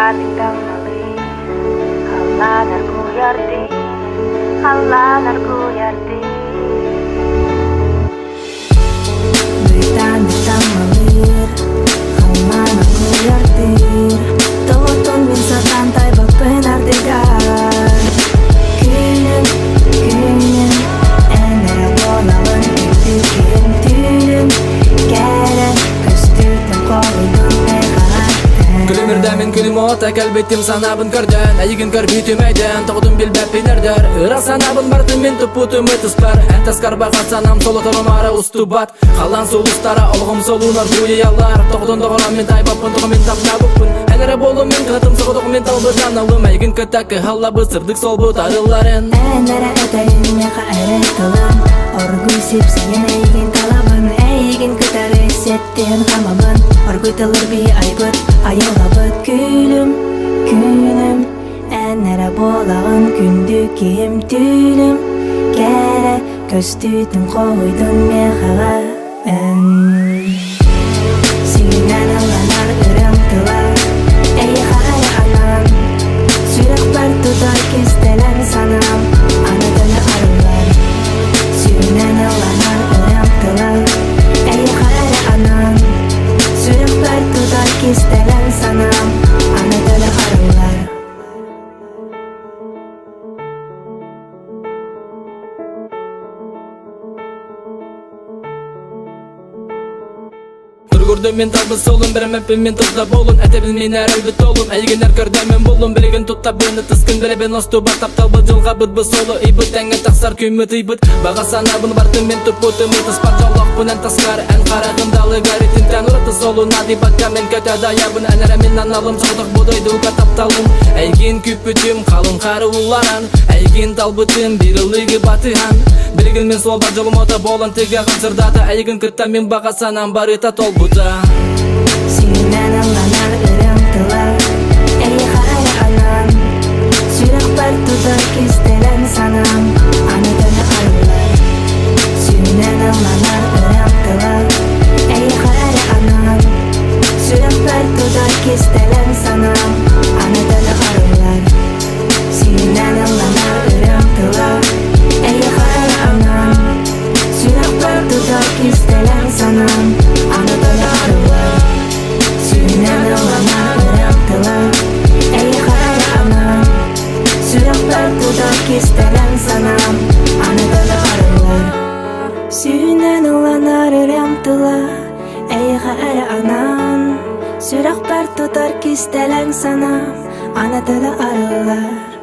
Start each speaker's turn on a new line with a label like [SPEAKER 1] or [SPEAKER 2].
[SPEAKER 1] Битан-битан малы, халлаан аргыйардыы, халлаан аргыйардыы.
[SPEAKER 2] Битан-битан малыыр, халлаан аргыйардыыр, Тоҕотун мин сатаан тайбаппын ардыгар. Күнүм, күнүм, эн эрэ буолаҕын күндү түүнүм, кэрэ көстүүтүн хоһуйдун эҕэрдэ.
[SPEAKER 3] Күлүмүрдэмин күнүм уота кэлбитим санаабын көрдөөн Эйигин көрбүтүм өйдөөн тоҕотун билбэппин өрдөр Ыра санаабын бартым мин туппутум ытыспар Эн таскарбаха санаам солоторум аара устубат Халлаан сулустара олоҕум солуунар дуйалар Тоҕотун доҕором мин тайбаппын тоҕо мин таптаабыппын Эн эрэ буолум мин кынатым соҕотох мин талбытан алым Эйигин кытта кыһаллабыт сырдык суолбут арылларын
[SPEAKER 2] Эн эрэ этэрин миэхэ эрэ тылым Оргуй сипсийэн эйигин талабын Эйигин кытары сэттиһэн хамабын Оргуй тылыр биһи айбыт айылҕабыт Күлүм, күнүм Эн эрэ буолаҕын күндү киһим Түүнүм кэрэ көстүүтүн хоһуйдун миэхэҕэ эн Сиҥнэн ылланар ырыам тыла Эйиэхэ эрэ анаан Сүрэхпэр тутар кистэлэҥ санаам Аны төнө арыллар Сүүнэн ылланар ырыам тыла Эйиэхэ эрэ анаан Сүрэхпэр тутар кистэлэҥ санаам Аны төнө арыллар.
[SPEAKER 3] Тургурдум мин талбыт суолум, бэрэмэппин мин тылда буолун, этэбин мин эрэлбит толум, эйигиннэр көрдөммүн буллум, билигин туттабын, ытыскын бэрэбин остубат, тапталбыт дьылҕабыт бу суолу ыйбыт, тэҥҥэ тахсар күммүт ыйбыт, баҕа санаабын бартым мин туппутум, ытыспар дьоллоохпун эн таскар, эн хараҕым далыгар итинтэн ураты суолу наадыйбакка мин көтө дайабын, эн эрэ мин аналым, соҕотох бу дойдуга тапталым, эйигин күүппүтүм, халыҥ хары улларан, Эйигин талбытым биир ыллыгы батыһан Билигин мин суолбар дьолум ото буолан тыгаҕын сырдаата Эйигин кытта мин баҕа санаам барыта толбута.
[SPEAKER 2] Сүүнэн ылланар ырыам тыла Эйиэхэ эрэ анаан Сүрэхпэр тутар кистэлэҥ санаам Аны төнө арыллар Сүүнэн ылланар ырыам тыла Эйиэхэ эрэ анаан Сүрэхпэр тутар кистэлэҥ санаам Аны төнө арыллар Сүүнэн ылланар ырыам тыла Эйиэхэ эрэ анаан Сүрэхпэр тутар кистэлэҥ санаам Аны төнө арыллар Сүүнэн ылланар ырыам тыла Эйиэхэ эрэ анаан Сүрэхпэр тутар кистэлэҥ санаам Аны төнө арыллар Сүүнэн ылланар ырыам тыла Эйиэхэ эрэ анаан Сүрэхпэр тутар кистэлэҥ санаам Аны төнө арыллар.